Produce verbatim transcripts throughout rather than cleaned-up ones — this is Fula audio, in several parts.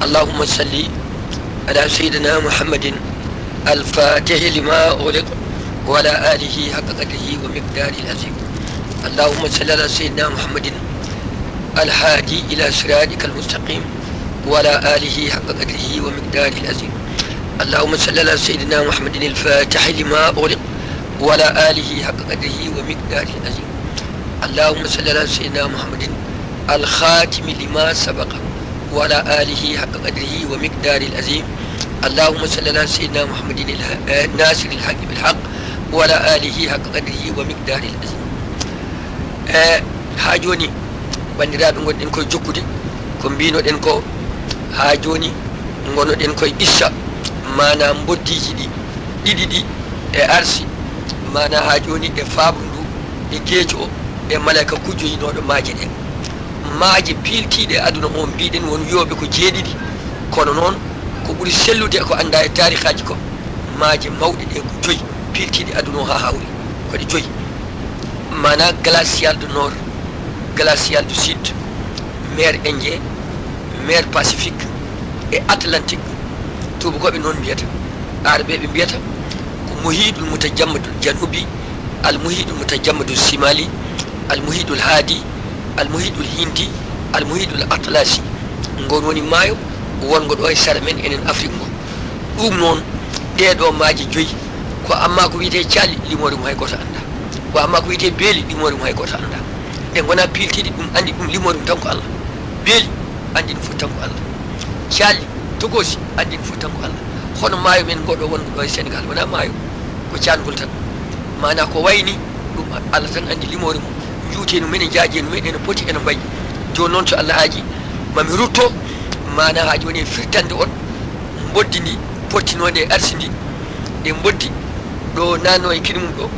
اللهم صل على سيدنا محمد الفاتح لما أغلق وعلى آله حق قدره ومقداره العظيم. اللهم صل على سيدنا محمد الهادي إلى صراطك المستقيم وعلى آله حق قدره ومقداره العظيم. اللهم صل على سيدنا محمد الفاتح لما أغلق وعلى آله حق قدره ومقداره العظيم. اللهم صل على سيدنا محمد الخاتم لما سبق وعلى آله حق قدره ومقداره العظيم. اللهم صل على سيدنا محمد الناصر الحق بالحق وعلى آله حق قدره ومقداره العظيم. E haa jooni, banndiraaɓe, ngonɗen koye jokkude ko mbinoɗen ko. Haa jooni, ngonoɗen koye qissa, maanaa mboddiiji ɗi ɗiɗi ɗi e arsi, maanaa haa jooni e faaɓru ndu, e geeco o, e maleyka kujjoyinooɗo maaje ɗen. Maaje piiltiiɗe e aduna o, mbiɗen won wiyooɓe ko jeeɗiɗi, kono noon ko ɓuri sellude e ko anndaa e taarikaaji ko maaje mawɗe ɗe ko joyi piiltiiɗe e aduna o haa hawri, ko ɗe joyi. Maanaa glacial du Nord, glacial du Sud, mer Indien, mer Pacifique e Atlantique. Tuubakooɓe noon mbiyata. Aarabeeɓe mbiyata ko muhiiɗul mutajammadul janubi, al muhiiɗul mutajammadul simali, al muhiiɗul haadi, al muhiiɗul hindi, al muhiiɗul atlasi. Ngoon woni maayo wonngo ɗo e sara men enen Afrik ngo. Ɗum noon, ɗee ɗoo maaje joyi, ko amma ko wiyetee calli, limoore mum hay gooto anndaa. Ko amma ko wiyetee beeli, limoore mum hay gooto anndaa. Ɗe ngonaa piiltiiɗe, ɗum anndi ɗum limoore mum tan ko Allah. Beeli, anndi ɗum fof tan ko Allah. Calli, tokoosi, anndi ɗum fof tan ko Allah. Hono maayo men ngoɗo wonngo ɗo e Senegaal, wonaa maayo, ko caangol tan. Maanaa ko wayni ɗum, Allah tan anndi limoore mum. Njuuteendu mum, ene njaajeenu mum, ene poti, ene mbayi. Jooni noon, so Allah haajii, ma mi rutto, maanaa haa jooni e firtande on mboddi ndi, pottinoonde e arsi ndi, e mboddi ɗo naatnoo e kine mum ɗo,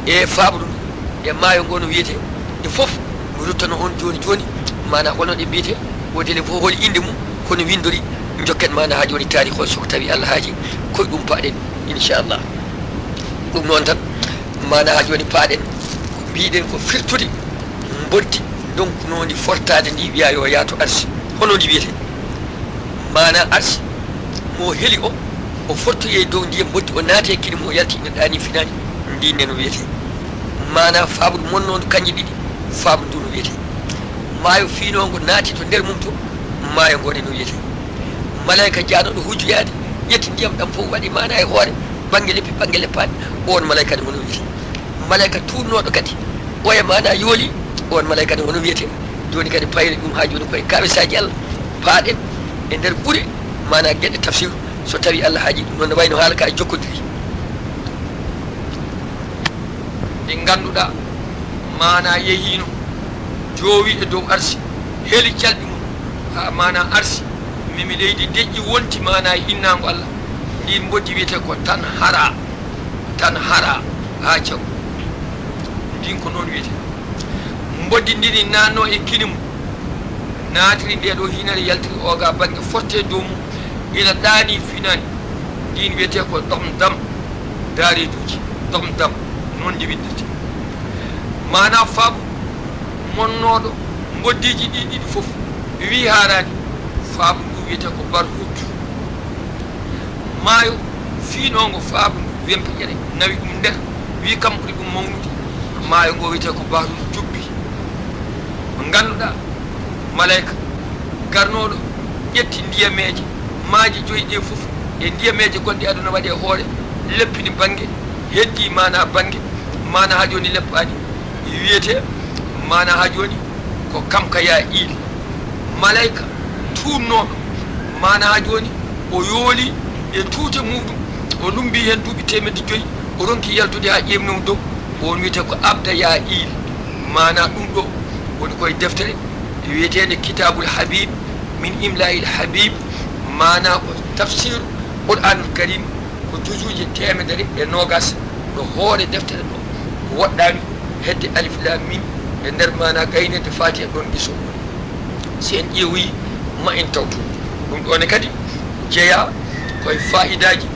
e faaɓru ndu, e maayo ngo no wiyetee, e fof, mi ruttano on jooni jooni, maanaa holno ɗe mbiyetee, woodi heen fof holi innde mum, hono winndori, njokken maanaa haa jooni taariik o, so ko tawi Allah haajii, ko e ɗum paaɗen, inchallah. Ɗum noon tan, maanaa haa jooni paaɗen, ko mbiɗen ko firtude mboddi ndonkunoondi fortaade ndi, wiyaa yo yaah to arsi. Hono ndi wiyetee? Maanaa arsi, mo heli o, o fortoyi e dow ndiyam mboddi, o naati e kine mum, o yalti, ina ɗaanii finaani, ndin ne no wiyetee? Maanaa faaɓru monnoondu kañƴe ɗiɗi, faaɓru ndu no wiyetee? Maayo fiinoongo naati to nder mum to, maayo ngo ne no wiyetee? Maleyka jaanooɗo hujjoyaade, ƴetti ndiyam ɗam fof, waɗi maanaa e hoore, bannge leppi, bannge leppaaɗi, oon maleyka ne hono wiyetee? Maleyka tuunnooɗo kadi, oya maanaa yooli, oon maleyka ne hono wiyetee? Jooni kadi, payre ɗum haa jooni koye kawisaaji Allah, paaɗen e nder ɓure, maanaa geɗe tafsir, so tawii Allah haajii ɗum. Noon ne wayno haala ka e jokkodiri. Ɗi ngannduɗaa maanaa yehiino, joowi e dow arsi, heli calɗi mum, haa maanaa arsi, memi leydi, deƴƴi, wonti maanaa e innaango Allah. Ndin mboddi wiyetee ko tan hara, tan hara, haa caw. Ndin ko noon wiyetee. Mboddi ndin naatnoo e kine mum, naatiri ndee ɗoo hiinere, yaltiri ooga bannge, forti e dow mum, ina ɗaanii finaani. Ndin wiyetee ko dam dam, daareeduuji, dam dam, noon ndi winndirtee. Maanaa faaɓru monnooɗo mboddiiji ɗi ɗiɗi fof, wii haaraani, faaɓru ndu wiyetee ko barhuut. Maayo fiinoongo faaɓru ndu, wempeƴere nawi ɗum nder, wii kam ɓuri ɗum mawnude. Maayo ngo wiyetee ko bahrul jubbi. Mo ngannduɗaa, maleyka garnooɗo ƴetti ndiyameeje maaje joyi ɗe fof, e ndiyameeje gonɗe aduna, waɗi e hoore, leppini bannge, heddi maanaa bannge, maanaa haa jooni leppaani, wiyetee maanaa haa jooni ko kam ka yaa iil. Maleyka tuunnooɗo, maanaa haa jooni o yooli e tuute muuɗum, o lummbii heen duuɓi teemedde joyi, o ronki yaltude haa ƴeewnoo dow, oon wiyetee ko abda yaa iil. Maanaa ɗum ɗoo woni koye deftere wiyeteende Kitaabul Habiib min Imlaa'il Habiib, maanaa ko tafsiir Qur'aanul Kariim, ko juzuuje teemedere e noogaas ɗo hoore deftere ɗo, ko woɗɗaani hedde alif laam miim e nder maanaa gaynirde Faatiha ɗon giso. Si en ƴeewoyi, ma en tawtu ɗum ɗoo ne kadi jeyaa koye faa'idaaji,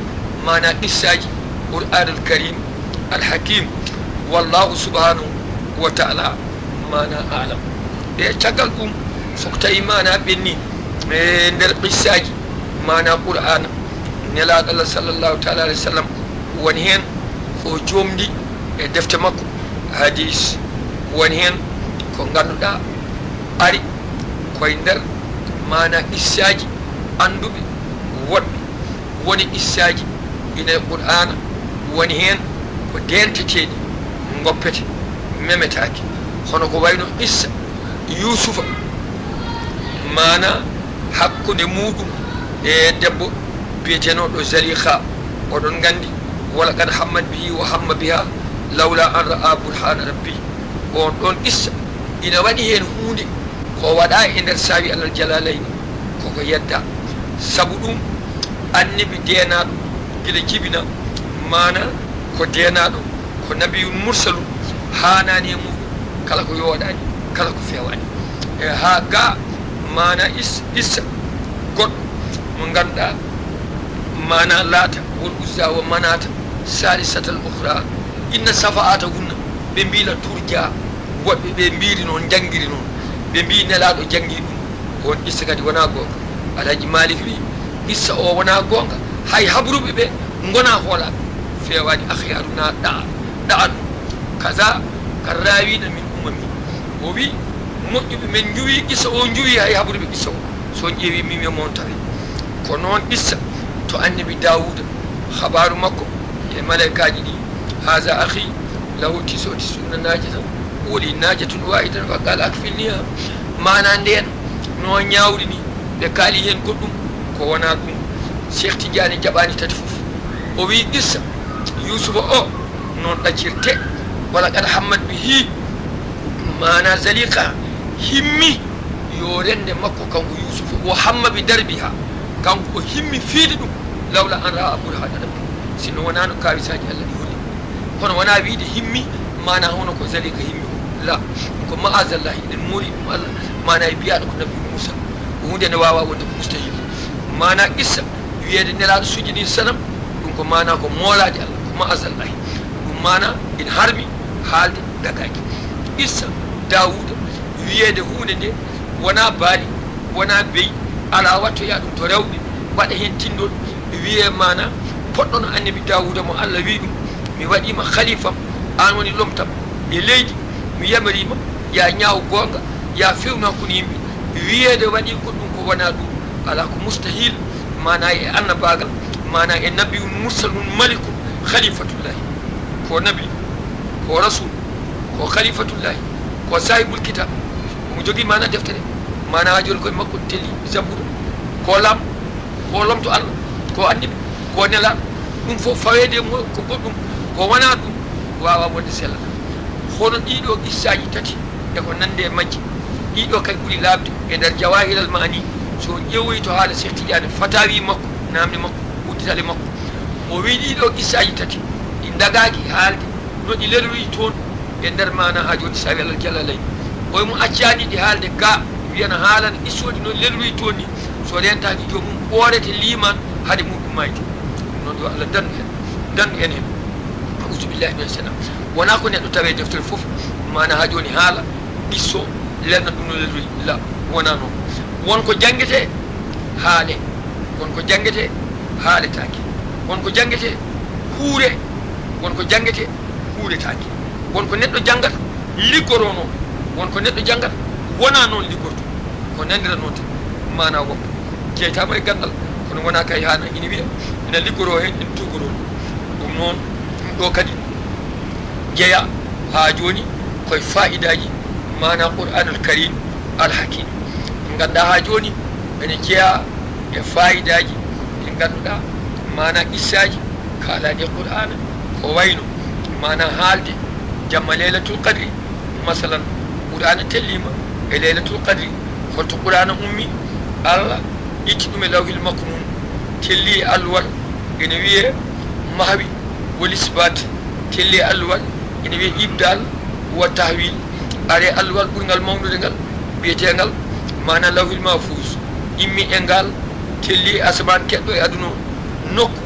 maanaa qissaaji Qur'aanul Kariim Al Hakiim, wallaahu subhaanahu wa ta'aalaa maanaa aalam. E caggal ɗum, so ko tawi maanaa ɓenni e nder qissaaji, Maana Qur'aana, Nelaaɗo Allah sallallahu taala alayhi wa sallam woni heen, o joomdi e defte makko, hadis woni heen ko ngannduɗaa ari koye nder maana qissaaji annduɓe woɗɓe, woni qissaaji ina e Qur'aana, woni heen ko deenteteeɗi, ngoppete, memetaake, hono ko wayno qissa Yuusufa, maana hakkunde muuɗum e debbo biyetenooɗo Zalikha, oɗon nganndi, "Wa laqad hammat bihi wa hamma biha lawla an ra'a burhana rabbi." On ɗon qissa ina waɗi heen huunde ko waɗaa e nder saawi Alal Jalalayni, koko yedda. Sabu ɗum, Annabi deenaaɗo gila jibina, maana ko deenaaɗo, ko nabiyun mursalun, haanaani e muuɗum kala ko yooɗaani, kala ko feewaani. E haa ga maana is-, issa goɗɗo mo ngannduɗaa, maana Laata wal Uzza wa Manaata salisatal ukhra, inna shafa'atahunna, ɓe mbiila turja, woɗɓe ɓe mbiiri noon, njanngiri noon, ɓe mbii Nelaaɗo janngi ɗum. On qissa kadi wonaa goonga. Alhaji Malik wi, qissa o wonaa goonga. Hay habruɓe ɓe ngonaa hoolaaɓe. Feewaani akhyaru na ɗa'a, ɗa'a ɗum. Kaza karrawina min umami. O wi, moƴƴuɓe men njuwi qissa o, njuwi hay habruɓe qissa o. So on ƴeewi min wiya mon tawi. Ko noon qissa to Annabi Daawuda, habaaru makko e malaykaaji ɗi. Haza akhi, lahu tis'u tis'una najatan, wali najatun wahidatun fa qala akfilniha. Maana ndeen no ñaawri ni, ɓe kaali heen goɗɗum ko wonaa ɗum. Cheikh Tidiane jaɓaani tati fof. O wi qissa Yuusufa o noon ɗaccirte. Wa laqad hammat bihi, maana Zalikha himmi yo rende makko kanko Yuusufa. Wa hamma bi darbiha, kanko o himmi fiide ɗum. Lawla an ra'a burhana rabbi, sinno wonaa no kaawisaaji Allah ɗi holli. Kono wonaa wiide himmi, maana hono ko Zalikha himmi o. La, ko ma'azallahi, eɗen mooli ɗum Allah, maana e biyaaɗo ko Nabi Muusa. Ko huunde nde waawaa wonde ko mustahil. Maana qissa, wiyeede Nelaaɗo sujidi sanam, ɗum ko maana ko moolaade Allah, ko ma'azallahi. Ɗum maana ina harmi haalde dagaaki. Qissa Daawuda, wiyeede huunde nde wonaa baali, wonaa beyi, alaa wattoyaa ɗum to rewɓe, waɗa heen tinndol, wiyee maana poɗɗono Annabi Daawuda mo Allah wi ɗum, "Mi waɗii ma khalifa, aan woni lomtam e leydi, mi yamiri ma, yaa ñaaw goonga, yaa fewnu hakkunde yimɓe." Wiyeede waɗii goɗɗum ko wonaa ɗum, alaa ko mustahil, maana e annabaagal, maana e nabiyun mursalun malikun khalifatullahi. Ko nabi, ko rasul, ko khalifatullahi, ko sahibul kitab. Omo jogii maana deftere, maana haa jooni koye makko telli Zabura. Ko laam, ko lomto Allah, ko annabi, ko nelaaɗo. Ɗum fof faweede e mo ko goɗɗum, ko wonaa ɗum waawaa wonde sellata. Hono ɗiɗo qissaaji tati e ko nande e majji, ɗiɗo kay ɓuri laaɓde e nder Jawaahiral Maani. So on ƴeewoyi to haala Cheikh Tidiane, fatawi makko, naamne makko, udditale makko, o wi ɗiɗo qissaaji tati ɗi ndagaaki haalde no ɗi lelori toon e nder maana haa jooni, so a welal Jalalayni. Oye mo accaani ɗi haalde ga, wiyana haalana qissooji no lelori toon ni, so rentaaki joomum ɓoorete liimaan hade muɗum maayde. Ɗum noon yo Allah dandu en, dandu en heen. Auzubillahi mina shaytan. Wonaa ko neɗɗo tawi e deftere fof, maana haa jooni haala, qisso, lelna ɗum no lelori. La, wonaa noon. Won ko janngetee, haale. Won ko janngetee, haaletaake. Won ko janngetee, huure. Won ko janngetee, huuretaake. Won ko neɗɗo janngata, liggoroo noon. Won ko neɗɗo janngata, wonaa noon liggortoo. Ko nanira noon tan, maana woppa. Jeytaama e ganndal, kono wonaa kay haana ina wiya, ina liggoroo heen, ina tuugoroo. Ɗum noon, ɗum ɗo kadi jeyaa haa jooni koye faayidaaji maana Qur'aanul Kariim Al Hakiim. Nganndaa haa jooni ene jeyaa e faayidaaji ɗi ngannduɗaa, maana qissaaji kaalaaɗi e Qur'aana, ko wayno maana haalde jamma Laylatul Qadri. Masalan, Qur'aana telliima e Laylatul Qadri. Holto Qur'aana ummi? Allah itti ɗum e Lawhil Mahfuus, telli e alluwal, ene wiyee Mahwi wal Isbaat, telli e alluwal, ene wiyee Ibdaal wa Tahwiil, ari e alluwal ɓurngal mawnude ngal, biyeteengal maana Lawhil Mahfuus, immi e ngal, telli e asamaan keɗɗo e aduna o, nokku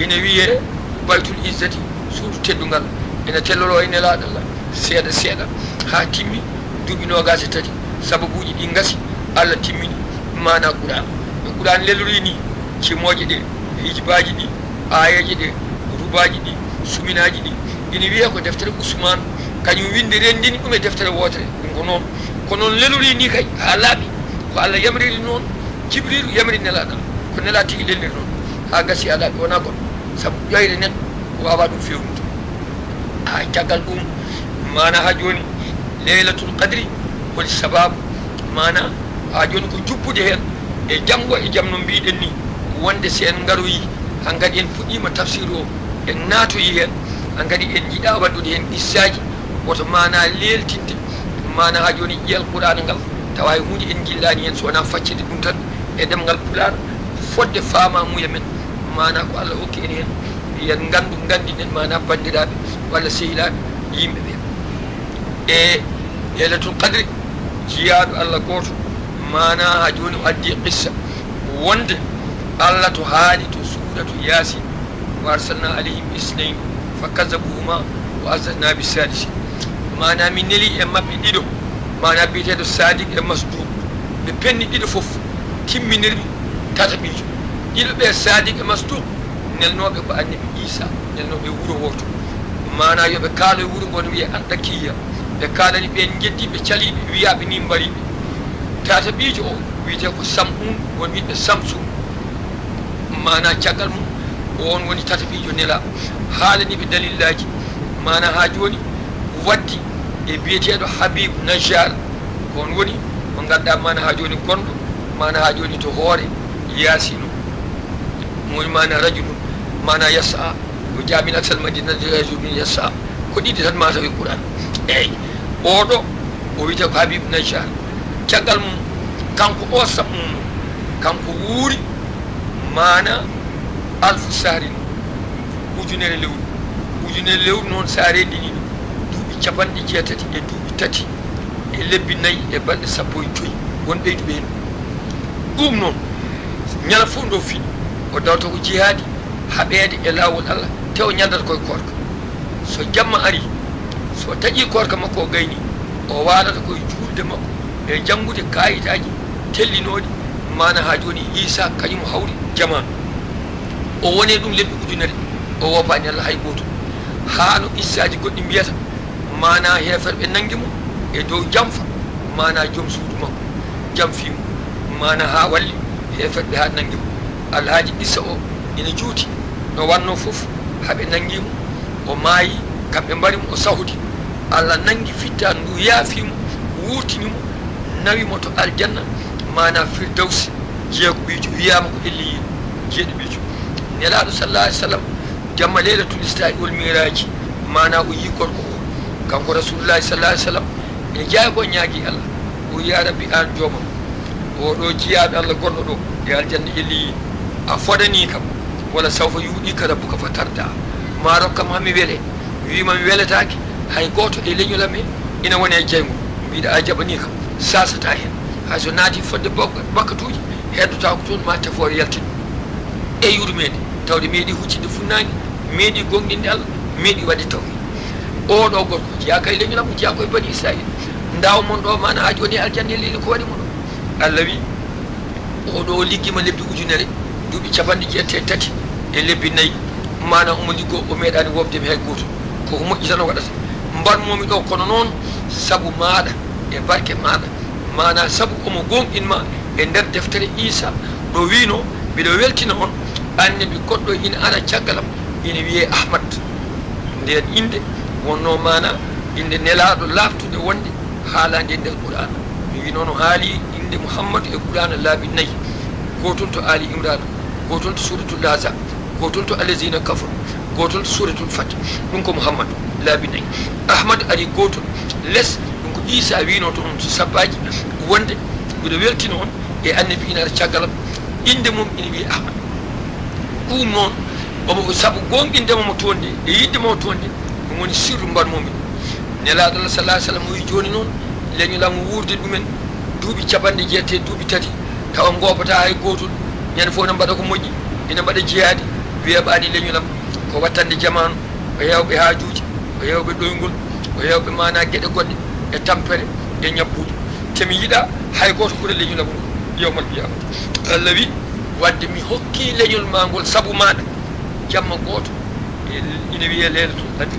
ene wiyee Baytul Izzati, suudu teddungal, ene telloroo e Nelaaɗo Allah seeɗa seeɗa haa timmi duuɓi noogaas e tati. Sababuuji ɗi ngasi, Allah timmini maana Qur'aan. No Qur'aan lelori ni, Cimooje ɗe, hijbaaji ɗi, aayeeje ɗe, rubaaji ɗi, suminaaji ɗi, ina wiyee ko deftere Usmaan, kañum winndi renndini ɗum e deftere wootere. Ɗum ko noon. Ko noon lelori ni kay, haa laaɓi. Ko Allah yamriri noon, Jibriilu yamri Nelaaɗo, ko Nelaaɗo tigi lelniri noon. Haa gasi haa laaɓi, wonaa goɗɗo. Sabu ƴoyre neɗɗo waawaa ɗum feewnude. Haa caggal ɗum, maana haa jooni, Leylatul Qadri woni sabaabu, maana haa jooni ko jubbude heen e janngo e jam no mbiiɗen ni, wonde si en ngaroyii, hankadi en puɗɗiima tafsir o, en naatoyii heen, hankadi en njiɗaa waɗdude heen qissaaji, woto maana leeltinde, maana haa jooni ƴeel Qur'aana ngal, tawa hay huunde en njillaani heen so wonaa faccinde ɗum tan e ɗemngal Pulaar, fodde faamaamuya men, maana ko Allah hokki en heen, yo en nganndu, nganndinen, maana banndiraaɓe walla sehilaaɓe yimɓe ɓe. E Leylatul Qadri, jiyaaɗo Allah gooto, maana haa jooni o addi qissa wonde Allah to haali to suuratu Yaasin, "Wa arsalna alayhim isnayni fa kazabuhuma wa azzazna bi salisi." Maana min neli e maɓɓe ɗiɗo, maana biyeteeɗo Sadiq e Masduq. Ɓe penni ɗiɗo fof, timminirɓe tataɓiijo. Ɗiɗo ɓe, Sadiq e Masduq, nelnooɓe ko annabi Iisa, nelnooɓe wuro wooto. Maana yo ɓe kaalo e wuro ngo no wiyee Antakiya. Ɓe kaalani ɓeen njeddiiɓe, caliiɓe, wiyaaɓe ni mbariiɓe. Tataɓiijo o wiyetee ko Sam'un, won wiɓe Samsun. Maana caggal mum, o on woni tataɓiijo nelaaɗo. Haalani ɓe dalillaaji. Maana haa jooni waddi e biyeteeɗo Habib Najjar. Ko on woni mo ngannduɗaa maana haa jooni gonɗo, maana haa jooni to hoore Yaasino. Mo woni maana rajulun, maana yas'a. Ko jaamin aksal madina rajulun yas'a. Ko ɗiɗi tan ma tawi Qur'an. Eey, oɗo o wiyetee ko Habib Najjar. Caggal mum, kanko o Sam'un, kanko wuuri maana alfu sahrin, ujunere lewru. Ujunere lewru noon, so a reenɗinii ɗum, duuɓi capanɗe jeetati e duuɓi tati e lebbi nayi e balɗe sappo e joy, won ɓeyduɓe heen. Ɗum noon, ñalawma fof ndo fini, o dawata ko jihaadi, haɓeede e laawol Allah, te o ñaldata koye koorka. So jamma arii, so taƴii koorka makko o gaynii, o waalata koye juulde makko e janngude kaayitaaji tellinooɗi, maana haa jooni Iisaa kañum hawri jamaanu. O woni e ɗum lebbi ujunere, o woopaani Allah hay gooto. Haa no qissaaji goɗɗi mbiyata, maana heeferɓe nanngi mo e dow jamfa, maana joom suudu makko jamfii mo, maana haa walli heeferɓe haa nanngi mo. Alhaali qissa o ina juuti, no wannoo fof, haa ɓe nanngi mo, o maayi, kamɓe mbari mo, o sahodi. Allah nanngi fittaandu ndu, yaafii mo, wuurtini mo, nawi mo to aljanna, maana Firdawsi, jeegoɓiijo, wiyaama ko elliyiiɗo, jeeɗiɓiijo. Nelaaɗo sallallaahu alayhi wa sallam, jamma Leylatul Israa'i wal Mi'raaji, maana o yii gorko o. Kanko Rasuulullaahi sallallaahu alayhi wa sallam, ina jaagoo, ñaagii Allah, o wiyi, "Yaa Rabbi, aan joomam, oo ɗoo jiyaaɗo Allah gonɗo ɗoo e aljanna elliyiiɗo, a fodanii kam, wala sawfa yu'tika rabbuka fatardaa, ma rok kam haa mi wele." Mi wiyi ma mi weletaake, hay gooto e leñol am he ina woni e jayngol. Mbiɗa a jaɓanii kam, saasataa heen. Hay so naatii fodde bak-, bakkatuuji, heddotaako toon, ma tefoore yaltin. E yurmeende, tawde meeɗii huccitde funnaange, meeɗii goongɗinde Allah, meeɗii waɗde tawhiid. Oo ɗoo gorko jeyaa kay leñol am, jeyaa koye Banii Israayiila. Ndaaw mon ɗoo, maana haa jooni e aljanna elliiɗo, ko waɗi mo ɗoo? Allah wiyi, oo ɗoo o liggiima lebbi ujunere, duuɓi capanɗe jeetati e tati e lebbi nayi. Maana omo liggoo, o meeɗaani woopde mi hay gooto. Ko ko moƴƴi tan o waɗata. Mbar-moo-mi ɗoo, kono noon sabu maaɗa e barke maaɗa. Maana sabu omo goongɗin ma e nder deftere Iisaa, ɗo wiynoo, "Mbiɗo weltina on, annabi goɗɗo ina ara caggal am, ina wiyee Ahmad." Ndeen innde wonnoo maana innde nelaaɗo laaɓtunde wonde haalaande e nder Qur'aana. Mi wiyi noon o haali innde Muhammadu e Qur'aana laabi nayi. Gootum to Aali Imraana, gootum to Suuratul Ahzaab, gootum to Allaziina kafaru, gootum to Suuratul Fath. Ɗum ko Muhammadu laabi nayi. Ahmadu ari gootum les, ɗum ko Iisaa wiynoo toon to sabbaaji wonde, "Mbiɗo weltina on e annabi ina ara caggal am, innde mum ina wiyee Ahmad." Ɗum noon, omo, sabu goongɗinde mo mo toon nde, e yiɗde mo toon nde, ɗum woni sirru mbar-moo-mi ɗum. Nelaaɗo Allah sallallaahu alayhi wa sallam o wiyi jooni noon, leñol am wuurde ɗumen duuɓi capanɗe jeetati e duuɓi tati, tawa ngoopataa hay gootol, ñande fof ina mbaɗa ko moƴƴi, ina mbaɗa jihaadi, weeɓaani leñol am, ko wattande jamaanu, ko heewɓe haajuuji, ko heewɓe ɗoyngol, ko heewɓe maana geɗe goɗɗe, e tampere, e ñabbuuli. Te mi yiɗaa hay gooto ɓura leñol am ngol, yawmal qiyaamati. Allah wiyi, Wadde mi hokki leñol ma ngol sabu maaɗa. Jamma gooto e, ina wiyee Laylatul Qadri.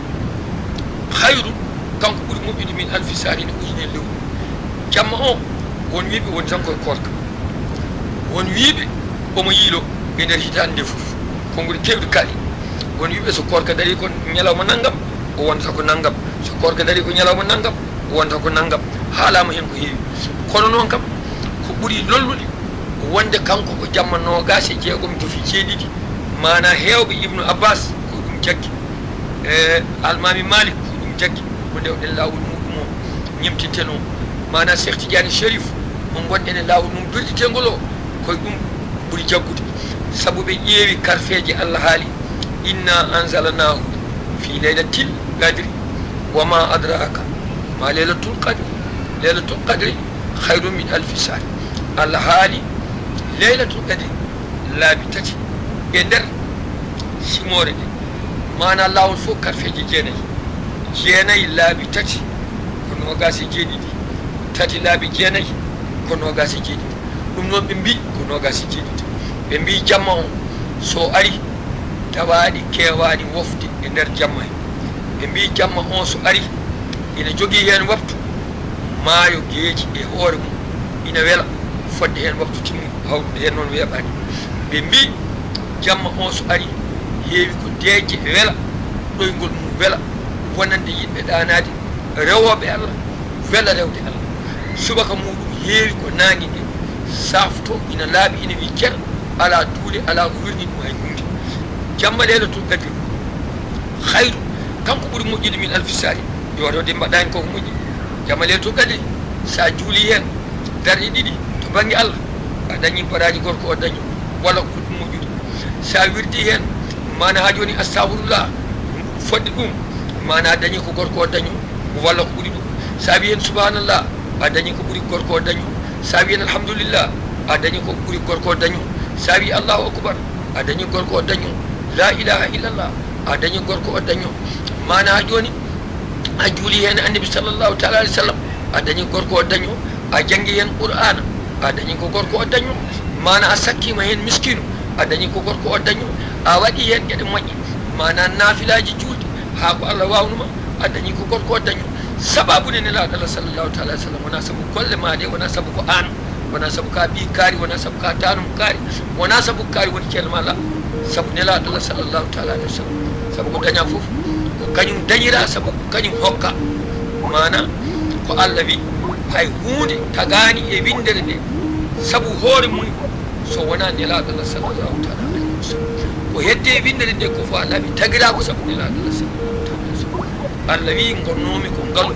Hayrun, kanko ɓuri moƴƴude min alfi sahrin, e ujunere lewru. Jamma o, won wiiɓe woni tan koye koorka. Won wiiɓe omo yiiloo e nder hitaande nde fof. Konguɗi keewɗi kaali. Won wiiɓe so koorka darii ko ñalawma nanngam, o wonta ko nanngam. So koorka darii ko ñalawma nanngam, o wonta ko nanngam. Haalaama heen ko heewi. Kono noon kam, ko ɓuri lollude wonde kanko ko jamma noogaas e jeegom jofi jeeɗiɗi. Maanaa heewɓe Ibnu Abbas ko ɗum jaggi. E Almaami Maalik ko ɗum jaggi. Ko ndewɗen laawol muuɗum o ñemtinten o. Maanaa Seex Tijaani Sherif mo ngonɗen e laawol mum birɗiteengol o, koye ɗum ɓuri jaggude. Sabu ɓe ƴeewi karfeeje Allah haali, "Inna anzalnaahu fi laylatil qadri, wa ma adraka ma laylatul qadri, laylatul qadri khayrun min alfi shahr." Allah haali Laylatul Qadri laabi tati e nder simoore nde. Maanaa laawol fof karfeeje jeenayi. Jeenayi laabi tati ko noogaas e jeeɗiɗi. Tati laabi jeenayi ko noogaas e jeeɗiɗi. Ɗum noon ɓe mbii ko noogaas e jeeɗiɗi. Ɓe mbii jamma on so ari, tawaaɗi keewaani wofde e nder jamma he. Ɓe mbii jamma on so ari, ina jogii heen waktu maayo geeci e hoore mum ina wela fodde heen waktu timmugo, hawrude heen noon weeɓaani. Ɓe mbii jamma on so ari, heewi ko deeƴe wela, ɗoyngol mum wela, wonande yimɓe ɗaanaade, rewooɓe Allah, wela rewde Allah. Subaka muuɗum heewi ko naange nge saafto, ina laaɓi, ina wii cer, alaa duule, alaa ko wirni ɗum hay huunde. Jamma Laylatul Qadri hayru, kanko ɓuri moƴƴude min alfi sahri. Yo rewde mbaɗaani koko moƴƴi. Jamma Laylatul Qadri, so a juulii heen darɗe ɗiɗi to bannge Allah, a dañii baraaji gorko o dañoo, walla ko ɓuri ɗum moƴƴude. So a wirdii heen, maanaa haa jooni astahfirullah, fodde ɗum, maanaa a dañii ko gorko o dañoo, walla ko ɓuri ɗum. So a wii heen subhanallah, a dañii ko ɓuri gorko o dañoo. So a wii heen alhamdulillah, a dañii ko ɓuri gorko o dañoo. So a wii Allahu akbar, a dañii gorko o dañoo. La ilaha illallah, a dañii gorko o dañoo. Maanaa haa jooni, a juulii heen Annabi sallallahu taala alayhi wa sallam, a dañii gorko o dañoo. A janngii heen Qur'aana, a dañii ko gorko o dañoo. Maanaa a sakkiima heen miskiinu, a dañii ko gorko o dañoo. A waɗii heen geɗe moƴƴe, maanaa naafilaaji juulde, haa ko Allah waawnu ma, a dañii ko gorko o dañoo. Sabaabu nde Nelaaɗo Allah sallallahu taala alayhi wa sallam, wonaa sabu golle maa ɗe, wonaa sabu ko aan, wonaa sabu ka ɓii kaari, wonaa sabu ka taanum kaari, wonaa sabu kaari woni ceerno ma, la, sabu Nelaaɗo Allah sallallahu taala alayhi wa sallam. Sabu ko dañaa fof ko kañum dañiraa, sabu ko kañum hokkaa. Maanaa ko Allah wi, hay huunde tagaani e winndere nde sabu hoore mum so wonaa Nelaaɗo Allah sallallahu taala alayhi wa sallam. Ko hedde e winndere nde ko fof Allah wi tagiraa ko sabu Nelaaɗo Allah sallallahu taala alayhi wa sallam. Allah wi, ngonnoomi ko ngalu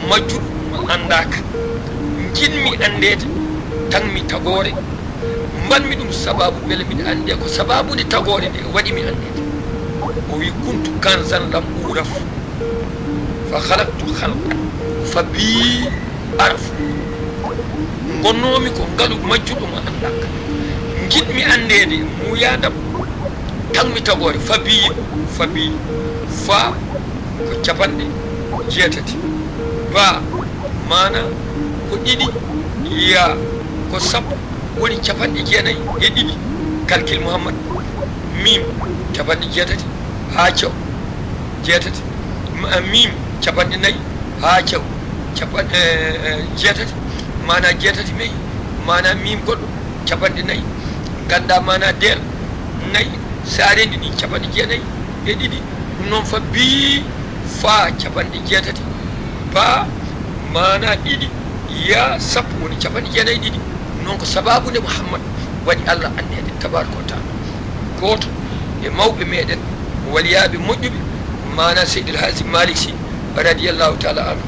majjuɗo mo anndaaka. Njiɗmi anndeede, tagmi tagoore, mbaɗmi ɗum sabaabu mbele mbiɗa annde ko sabaabu nde tagoore nde waɗi mi anndeede. O wi, kuntu kanzan lam uraf, fa khalaqtu khalqa, fa bi araf. Ngonnoomi ko ngalu majjuɗo mo anndaaka. Njiɗmi anndeede muuyaandam, tagmi tagoore, fa bi, fa bi, fa ko capanɗe jeetati, ba, maanaa ko ɗiɗi, ya ko sappo, woni capanɗe jeenayi e ɗiɗi, calcul Muhammad, miim capanɗe jeetati haa caw jeetati, ma-, miim capanɗe nayi haa caw capan-, eh, eh, jeetati, maanaa jeetati mey, maanaa miim goɗɗo capanɗe nayi. Nganndaa maanaa deel nayi, so a renndinii capanɗe jeenayi e ɗiɗi, ɗum noon fa bii fa capanɗe jeetati, ba maanaa ɗiɗi, ya sappo woni capanɗe jeenayi e ɗiɗi. Ɗum noon ko sabaabu nde Muhammad waɗi Allah anndeede tabaaraka wa taala. Gooto e mawɓe meɗen, waliyaaɓe moƴƴuɓe, maanaa Seydil Haaji Malik Sy radiyallahu taala anhu,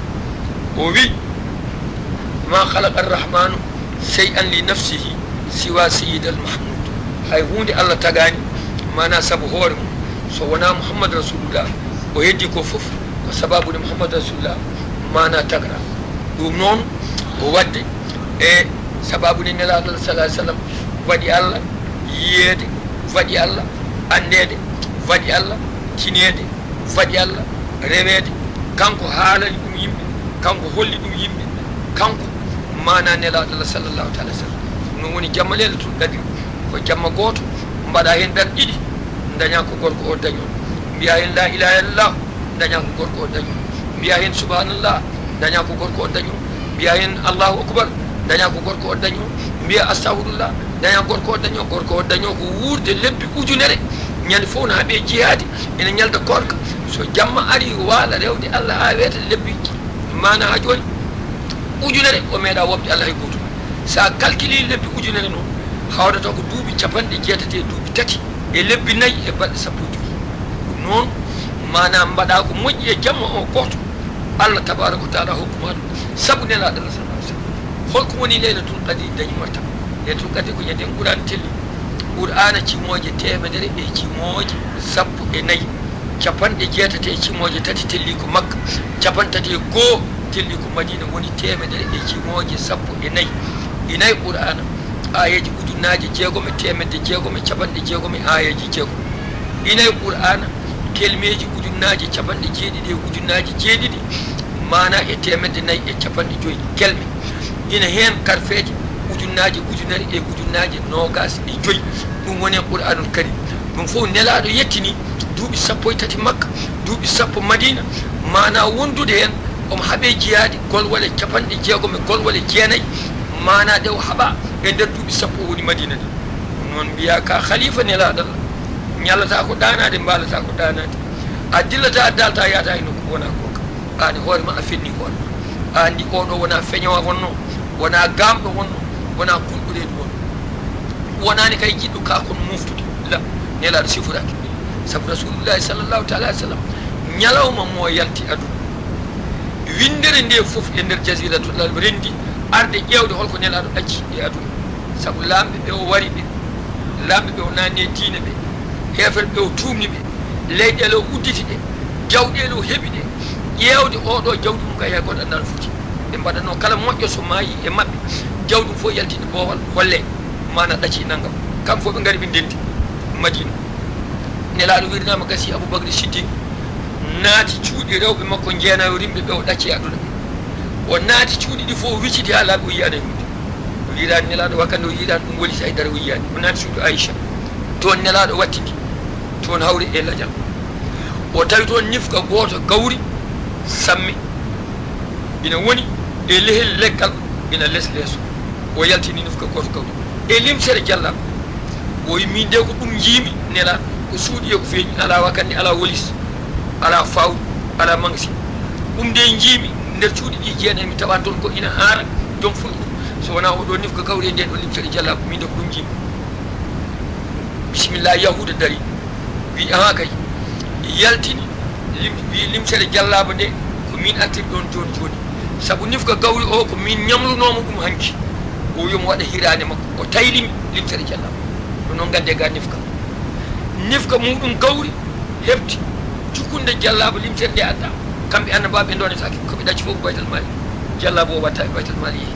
o wi, "Ma khalaqa arrahmanu shay'an li nafsihi siwa sayyidal mahmud." Hay huunde Allah tagaani, maanaa sabu hoore mum, so wonaa Muhammad Rasulullah. O heddi ko fof ko sabaabu nde Muhammad Rasulullah, maanaa tagra. Ɗum noon, o waɗde e sabaabu nde Nelaaɗo Allah sallallahu alaihi wasallam waɗi Allah yiyeede, waɗi Allah anndeede, waɗi Allah tineede, waɗi Allah reweede. Kanko haalani ɗum yimɓe, kanko holli ɗum yimɓe, kanko maanaa Nelaaɗo Allah sallallahu taala alaihi wasallam. Ɗum noon woni jamma Laylatul Qadri. Ko jamma gooto, mbaɗa heen darɗe ɗiɗi, daña ko gorko o dañi. Mbiya heen la ilaha illallah, daña ko gorko o dañi. Mbiya heen subhanallah, daña ko gorko o dañi. Mbiya heen allahu akbar, daña ko gorko o dañi. Mbiya astahfirullah, daña gorko o dañi. Gorko o dañi ko wuurde lebbi ujunere, ñande fof no haaɓe jihaade, ene ñalda koorka. So jamma ari, waala rewde Allah haa weeta lebbi, maana haa jooni, ujunere, o meeɗa woɓde Allah hay gooto. So a calcule lebbi ujunere noon, hawrata ko duuɓi capanɗe jeetati e duuɓi tati e lebbi nayi e balɗe sappo e joy. Ɗum noon, maanaam mbaɗa ko moƴƴi e jamma o gooto, Allah tabaraka wa taala hokkuma ɗum. Sabu Nelaaɗo Allah sallallahu alaihi wasallam. Holko woni Laylatul Qadri dañi martaba? Laylatul Qadri ko ñande Qur'aana telli. Qur'aana cimooje teemedere e cimooje sappo e nayi. Capanɗe jeetati e cimooje tati telli ko Makka, capanɗe tati e goo telli ko Madina, woni teemedere e cimooje sappo e nayi. Inayi Qur'aana, aayeeji ujunnaaje jeegom e teemedde jeegom e capanɗe jeegom e aayeeji jeegom. Inayi Qur'aana, kelmeeji ujunnaaje capanɗe jeeɗiɗi e ujunnaaje jeeɗiɗi, maana e teemedde nayi e capanɗe joyi kelme. Ina heen karfeeje ujunnaaje ujunere e ujunnaaje noogaas e joyi. Ɗum woni e Qur'aanul Karim. Ɗum fof Nelaaɗo yettini duuɓi sappo e tati Makka, duuɓi sappo Madina, maana wondude heen omo haɓe jihaadi golwale capanɗe jeegom e golwale jeenayi, maana ɗe o haɓa e nder duuɓi sappo o woni Madina ɗi. Ɗum noon mbiya ka khalifa Nelaaɗo Allah, ñallata ko ɗaanaade, mbaalata ko ɗaanaade. A dillata, a daalta, yahata e nokku wona gooka. Aan e hoore ma a fenni hoore ma. A anndi oɗo wona feñowa wonno, wona gamɗo wonno, wona kulɗo reedu wonno. Wonani kay jiɗɗo ka kon moftude. La, Nelaaɗo siforaaki. Sabu Rasulullahi sallallahu taala alaihi wasallam, ñalawma mo yalti aduna, winndere nde fof e nder Jaziratul Arab renndi arde ƴeewde holko Nelaaɗo acci e aduna. Sabu laamɓe ɓe o wari ɓe, laamɓe ɓe o naanni e diine ɓe, heeferɓe ɓe o tuumni ɓe, leyɗeele o udditi ɗe, jawɗeele o heɓi ɗe, ƴeewde oɗo jawdi mum kay hay gooto anndaano foti. Ɓe mbaɗatno kala moƴƴo so maayi e maɓɓe, jawdi mum fof yaltinde boowal, holle, maana ɗacci nanngam. Kamɓe fof ɓe ngari ɓe ndenndi Madina. Nelaaɗo wirnaama gasi Abubakri Siddiq, naati cuuɗi rewɓe makko jeenayo rimɓe ɓe o ɗacci e aduna ɓe. O naati cuuɗi ɗi fof o wicciti haa laaɓi o yiyaani e hunde. O yiɗaani Nelaaɗo wakkande o yiɗaani ɗum weli si haydara o yiyaani. O naati suudu Aïcha. Toon Nelaaɗo wattidi. Toon hawri e lajal. O tawi toon nifka gooto gawri samme. Ina woni e lehel leggal ina les leeso. O yaltini nifka gooto gawri. E limsere jallaaɓe. O wi min de ko ɗum njiimi Nelaaɗo. Ko suuɗi e ko feeñi. Alaa wakkande, alaa wolis. Alaa fawru, alaa mangasi. Ɗum de njiimi nder cuuɗi ɗi jeenayi, mi tawani toon ko ina haara joom fulɓe. So wonaa oɗo nifka gawri e ndeen ɗo limsere jallaaɓe, min de ko ɗum njiimi. Bisimilla, Yahuuda dari. Wi, aha kay. Yaltini, lim-, wi limsere jallaaɓe nde, ko min artiri ɗoon jooni jooni. Sabu nifka gawri o, ko min ñamlunooma ɗum hanki. O wi omo waɗa hiraande makko. O taylimi limsere jallaaɓe. Ɗum noon ngannde ga nifka. Nifka muɗum gawri, heɓti jukkunde jallaaɓe limtere nde adda. Kamɓe annabaaɓe ndonetaake, ko ɓe ɗacci fof ko baytal maali. Jallaaɓe o watta e baytal maali yehi.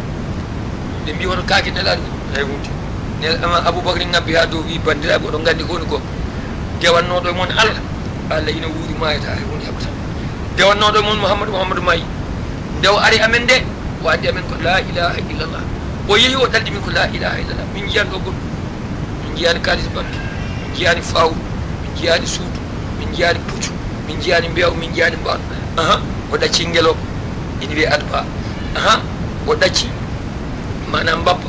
Ɓe mbi hono kaake Nelaaɗo, hay hunde. Nel-, ama Abubakar ŋabbi haa dow wi, banndiraaɓe, oɗon nganndi ko woni ko. Dewannooɗo e mon Allah, Allah ina wuuri, maayata, hay hunde heɓata. Dewannooɗo e mon Muhammadu, Muhammadu maayi. Nde o ari amen nde, o addi amen ko la ilaha illallah. O yehi o ɗaldi min ko la ilaha illallah. Min njiyan ɗo goɗɗum. Min njiyaani kaalis banki, min njiyaani fawru, min njiyaani suudu, min njiyaani puccu, min njiyaani mbeewa, min njiyaani mbaalo. Aha, o ɗacci ngelooba, ina wiyee adba. Aha, o ɗacci, maanaam mbabba,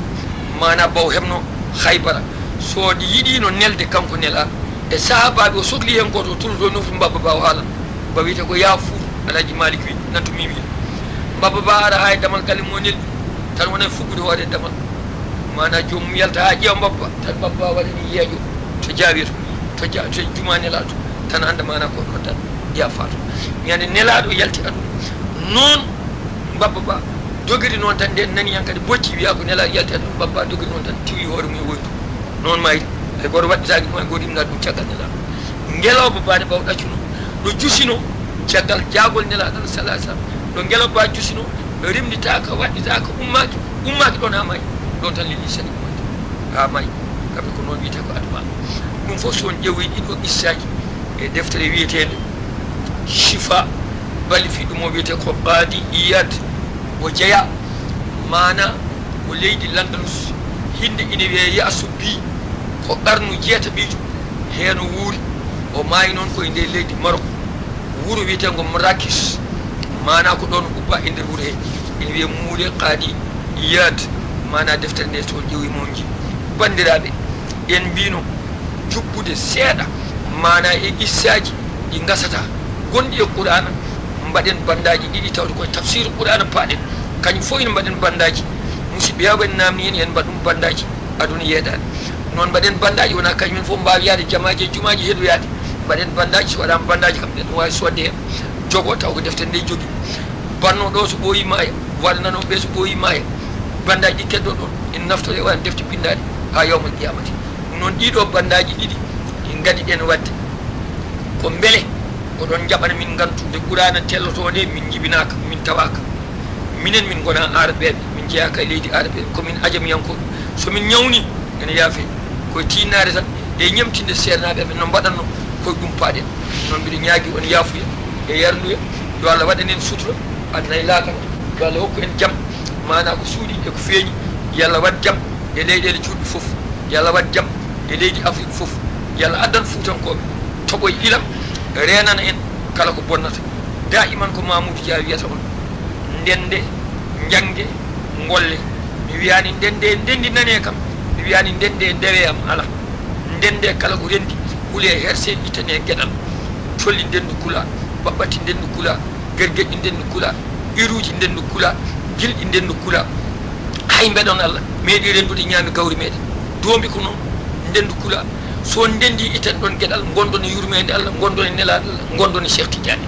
maanaam baw heɓno Haybara. So yiɗiino nelde kanko Nelaaɗo, e sahaabaaɓe o sokli heen gooto, o tulloto nofru mbabba ba o haala. Ba wiyetee ko Yaafuur, Alhaji Malik wi, nattu mi wi. Mbabba ba ara haa e damal galle mo neldi, tan wona e fuggude hoore e damal. Maana joomum yalta haa ƴeewa mbabba, tan mbabba waɗani yeeƴo to Jaabir, to Ja-, to Jumaa Nelaaɗo, tan annda maana ko ɗon tan ya Faatu. Ñande Nelaaɗo yalti aduna, noon mbabba ba dogiri noon tan, nden nani han kadi bocci wiya ko Nelaaɗo yalti aduna, mbabba dogiri noon tan tiwi hoore mum e woytu. Noon mayri, hay gooto waɗɗitaaki ɗum, hay gooto imnaaki ɗum caggal Nelaaɗo. Ngelooba ba ne ɓaw ɗaccuno, ɗo jusino caggal jaagol Nelaaɗo sallallahu alaihi wasallam. Ɗo ngelooba ba jusino, ɗo rimnditaaka, waɗɗitaaka, ummaaki, ummaaki ɗoon haa maayi. Ɗoon tan lelii sali ummaaki haa maayi. Kamɓe ko noon wiyetee ko adma. Ɗum fof so on ƴeewoyi ɗiɗo qissaaji e deftere wiyeteende Shifa, bali fii ɗum o wiyetee ko Qadi Iyad. O jeyaa maana ko leydi Landalus, hinde ina wiyee Yasubbi. Ko qarnu jeetaɓiijo heen o wuuri. O maayi noon ko e nder leydi Marok, wuro wiyeteengo Marrakech, maanaa ko ɗoon o ubba e nder wuro hee. Ene wiyee Muule Qaadi Iyaad, maanaa deftere nde so on ƴeewi mo on njii. Banndiraaɓe, en mbiino jubbude seeɗa, maanaa e qissaaji ɗi ngasataa, gonɗi e Quraana, mbaɗen banndaaji ɗiɗi tawde koye tafsiir Quraana paaɗen. Kañum fof ina mbaɗen banndaaji. Musidɓe yawɓe en naamni en, en mbaɗ ɗum banndaaji. Aduna yeeɗaani. Noon mbaɗen banndaaji, wonaa kañum en fof mbaawi yahde jamaaji e jumaaji heɗoyaade. Mbaɗen banndaaji, so waɗaama banndaaji kam, neɗɗo waawi soodde heen, jogoo taw ko deftere nde jogii. Bannoo ɗo so ɓooyi maaya, waɗananoo ɓe so ɓooyi maaya. Banndaaji ɗi keddoo ɗoon, ina naftoree waɗa defte binndaaɗe haa yawmal qiyamati. Ɗum noon ɗiɗo banndaaji ɗiɗi ɗi ngadi ɗen waɗde. Ko mbele oɗon njaɓana min ngantude Quraana tellotoo nde min njibinaaka, min tawaaka. Minen min ngonaa Aarabeeɓe, min njeyaaka e leydi Aarabeeɓe, ko min ajamiyankooɓe. So min ñawnii, ene yaafee. Ko e tiinnaade tan e ñemtinde seernaaɓe amen no mbaɗatnoo, ko e ɗum paaɗen. Noon mbiɗo ñaagii on yaafuya e yarluya, yo Allah waɗan en sutura, aduna e laakara, yo Allah hokku en jam, maanaa ko suuɗi e ko feeñi, yo Allah waɗ jam e leyɗeele juutɗe fof, yo Allah waɗ jam e leydi Afrik fof, yo Allah addan Fuutankooɓe toɓo e ilam, reenana en kala ko bonnata. Daa'iman ko Mamoudou Dia wiyata on, ndende, njannge, ngolle. Mi wiyaani ndende, ndendi nanee kam, mi wiyaani ndende, ndewee am, alaa. Ndende kala ko renndi, hulee, hersee, ittanee geɗal. Colli ndendu kulaa, baɓɓatti ndendu kulaa, gergeƴƴi ndendu kulaa, iruuji ndendu kulaa, gilɗi ndendu kulaa. Hay mbeɗon Allah, meeɗi renndude ñaami gawri meeɗen. Doombi ko noon, ndendu kulaa. So on ndenndii, iten ɗon geɗal, ngonɗon e yurmeende Allah, ngonɗon e nelaaɗo Allah, ngonɗon e Cheikh Tidiane.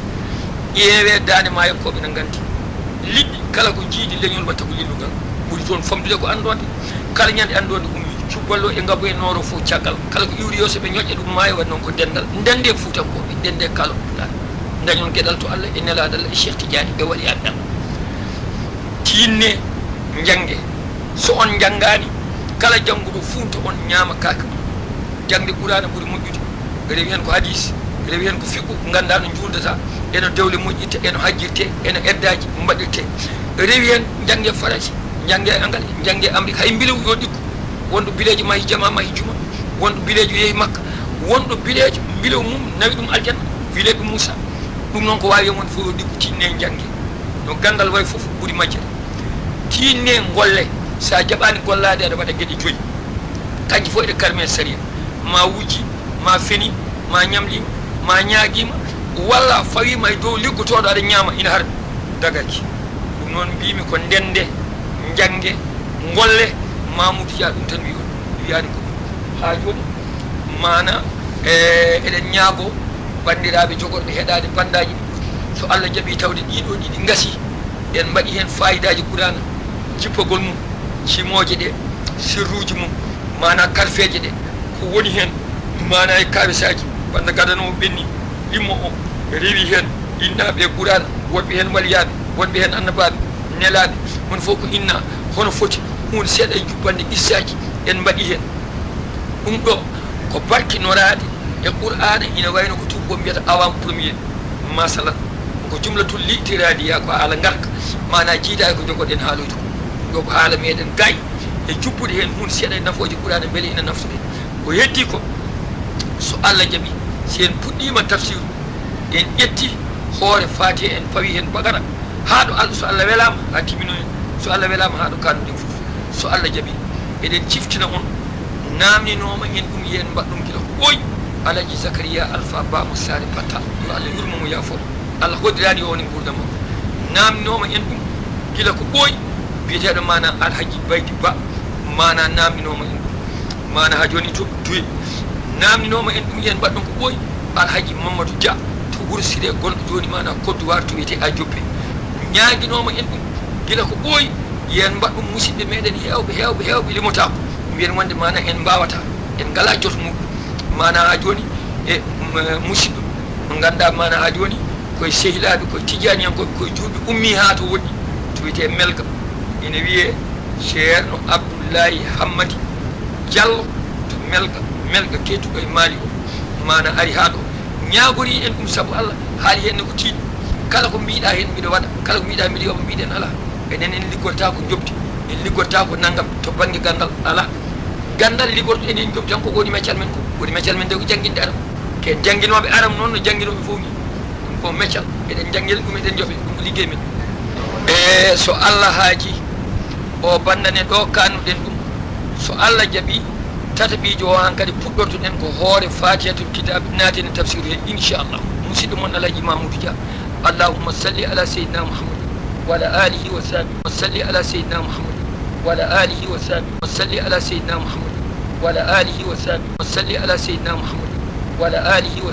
Ƴeewee daande maayankooɓe no nganndi. Liɗɗi kala ko jiidi leñol watta ko lillugal. Ɓuri toon famɗude ko anndoonde. Kala ñande anndoonde ummi, cubballo e ngabu e nooro fof caggal. Kala ko iwri yo so ɓe ñoƴƴa ɗum maaya, waɗi noon ko denndal. Ndenndee Fuutankooɓe, ndenndee kala Pulaar. Ndañon geɗal to Allah e nelaaɗo Allah e Cheikh Tidiane e waliyaaɓe Allah. Tiinnee, njanngee. So on njanngaani, kala jannguɗo fuunta on ñaama kaake mum. Jaŋde Quraana ɓuri moƴƴude. Rewi heen ko hadiis, rewi heen ko fiqhu, nganndaa no njuuldataa, e no dewle moƴƴirta, e no hajjirtee, e no eddaaji mbaɗirtee. Rewi heen njanngee Faransi, njanngee Angal, njanngee Amrik, hay mbilew yo ɗiggu. Wonɗo bileejo mahi jama, mahi juma, wonɗo bileejo yehi Makka, wonɗo bileejo mbilew mum nawi ɗum aljanna, wileeɓe Muusa. Ɗum noon ko waawi heen wonde fof yo ɗiggu, tiinnee njanngee. No ganndal wayi fof ɓuri majjere. Tiinnee ngollee, so a jaɓaani gollaade aɗa waɗa geɗe joyi. Kanji fof eɗe karmi e sariya. Ma wujji, ma feni, ma ñamliima, ma ñaagiima, walla a fawiima e dow liggotooɗo aɗa ñaama ina harmi. Dagaki. Ɗum noon mbiymi ko ndende, njannge, ngolle, Mamoudou Dia ɗum tan wiyi on. Wiyaani ko ɗum. Haa jooni, maana, e, eɗen ñaagoo banndiraaɓe jogorɓe heɗaade banndaaji ɗi. So Allah jaɓii tawde ɗiɗo ɗiɗi ngasii, en mbaɗi heen faayidaaji Quraana, jippagol mum, cimooje ɗe, sirruuji mum, maanaa karfeeje ɗe, ko woni heen, maanaa e kaawisaaji, bannda gadano o ɓenni, ɗimmo o rewi heen, innaaɓe e Quraana, wonɓe heen waliyaaɓe, wonɓe heen annabaaɓe, nelaaɓe, won fof ko innaa, hono foti, huunde seeɗa e jubbannde qissaaji, en mbaɗi heen. Ɗum ɗo ko barkinoraade e Qur'aana, ina wayno ko tuubakooɓe mbiyata avant premier, masalan, ko jumlatul li'tiraadiya, ko haala ngarka, maanaa jiidaa e ko njogoɗen haaloyde ko. Ɗum ɗo ko haala meɗen gay e jubbude heen huunde seeɗa e nafooje Qur'aana, mbele ina naftude. Ko heddi ko, so Allah jaɓi, si en puɗɗiima tafsiru, en ƴetti hoore Faatiha, en pawi heen Baqara, haa ɗo Allah, so Allah welaama, haa timminoyen, so Allah welaama, haa ɗo kaannuɗen fof. So Allah jaɓi, eɗen ciftina on, naamninooma en ɗum, yo en mbaɗ ɗum gila ko ɓooyi, Alhaji Zakariya Alfa Ba mo Saare Patta, yo Allah yurmo mo, yaafoo mo. Allah hoɗiraani o woni nguurndam makko. Naamninooma en ɗum gila ko ɓooyi, biyeteeɗo maanaa Alhaji Baydi Ba, maanaa naamninooma en ɗum. Maanaa haa jooni to Duwe. Naamninooma en ɗum, yo en mbaɗ ɗum ko ɓooyi, Alhaji Mamadou Dia to Wuro Siree, gonɗo jooni maanaa Côte d'Ivoire to wiyetee Ajoppe. Ñaaginooma en ɗum gila ko ɓooyi, yo en mbaɗ ɗum, musidɓe meɗen heewɓe, heewɓe, heewɓe limotaako. Mbiyen wonde maanaa en mbaawataa, en ngalaa joto muɗum. Maanaa haa jooni e, mm, musidɗo mo ngannduɗaa maanaa haa jooni koye sehilaaɓe, koye tijaaniyankooɓe, koye juulɓe ummii haa to woɗɗi, to wiyetee Melka. Ina wiyee Ceerno Abdullahi Hammadi Jallo to Melka, Melka keedduɗo e Maali o, maanaa ari haa ɗo. Ñaagorii en ɗum sabu Allah, haali heen ne ko tiiɗi. Kala ko mbiiɗaa heen mbiɗo waɗa, kala ko mbiiɗaa mbiɗo yoɓa, mbiɗen alaa. Enen en liggortaako njoɓdi, en liggortaako nanngam to bannge ganndal, alaa. Ganndal ligorto enen joom tan ko woni meccal men ko. Woni meccal men de ko jannginde Arab. Ke jannginooɓe Arab noon no jannginooɓe fof ni. Ɗum ko meccal. Eɗen janngina ɗum, eɗen njoɓe. Ɗum ko liggey men. E so Allah haaji, o bandane ɗo kannuɗen ɗum. So Allah jaɓi, tataɓiijo o hankadi puɗɗortoɗen ko hoore Fatihatul Kitab, naaten e tafsir he, inchallah. Musidɗo mon Alhaji Mamoudou Dia. اللهم صل على سيدنا محمد وعلى آله وصحبه وسلم على سيدنا محمد وعلى آله وصحبه وسلم على سيدنا محمد وعلى آله وصحبه وسلم على سيدنا محمد وعلى آله وصحبه